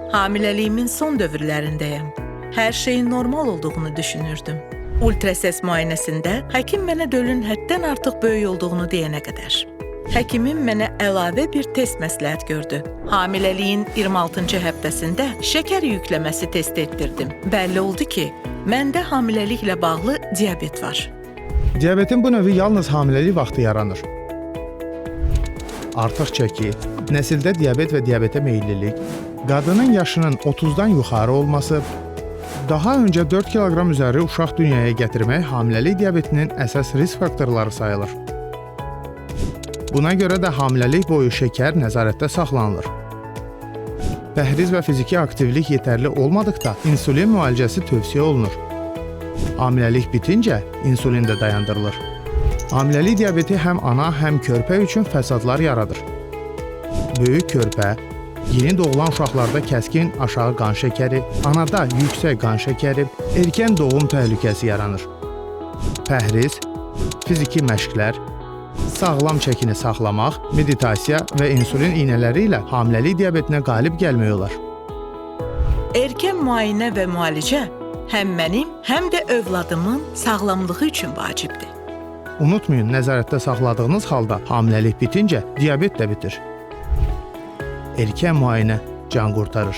Hamiləliyimin son dövrlərindəyəm. Hər şeyin normal olduğunu düşünürdüm. Ultrasəs müayinəsində həkim mənə dölün həddən artıq böyük olduğunu deyənə qədər. Həkimim mənə əlavə bir test məsləhət gördü. Hamiləliyin 26-cı həftəsində şəkər yükləməsi testi etdirdim. Bəlli oldu ki, məndə hamiləliklə bağlı diabet var. Diabetin bu növü yalnız hamiləlik vaxtı yaranır. Artıq çəki, nəsildə diabet və diabetə meyillilik, qadının yaşının 30-dan yuxarı olması, daha öncə 4 kiloqram üzəri uşaq dünyaya gətirmək hamiləlik diabetinin əsas risk faktorları sayılır. Buna görə də hamiləlik boyu şəkər nəzarətdə saxlanılır. Pəhriz və fiziki aktivlik yetərli olmadıqda insulin müalicəsi tövsiyə olunur. Hamiləlik bitincə insulin də dayandırılır. Hamiləlik diabeti həm ana, həm körpə üçün fəsadlar yaradır. Böyük körpə, yeni doğulan uşaqlarda kəskin aşağı qan şəkəri, anada yüksək qan şəkəri, erkən doğum təhlükəsi yaranır. Pəhriz, fiziki məşqlər, sağlam çəkini saxlamaq, meditasiya və insulin iynələri ilə hamiləlik diabetinə qalib gəlmək olar. Erkən müayinə və müalicə həm mənim, həm də övladımın sağlamlığı üçün vacibdir. Unutmayın, nəzarətdə saxladığınız halda hamiləlik bitincə diabet də bitir. Erkən müayinə can qurtarır.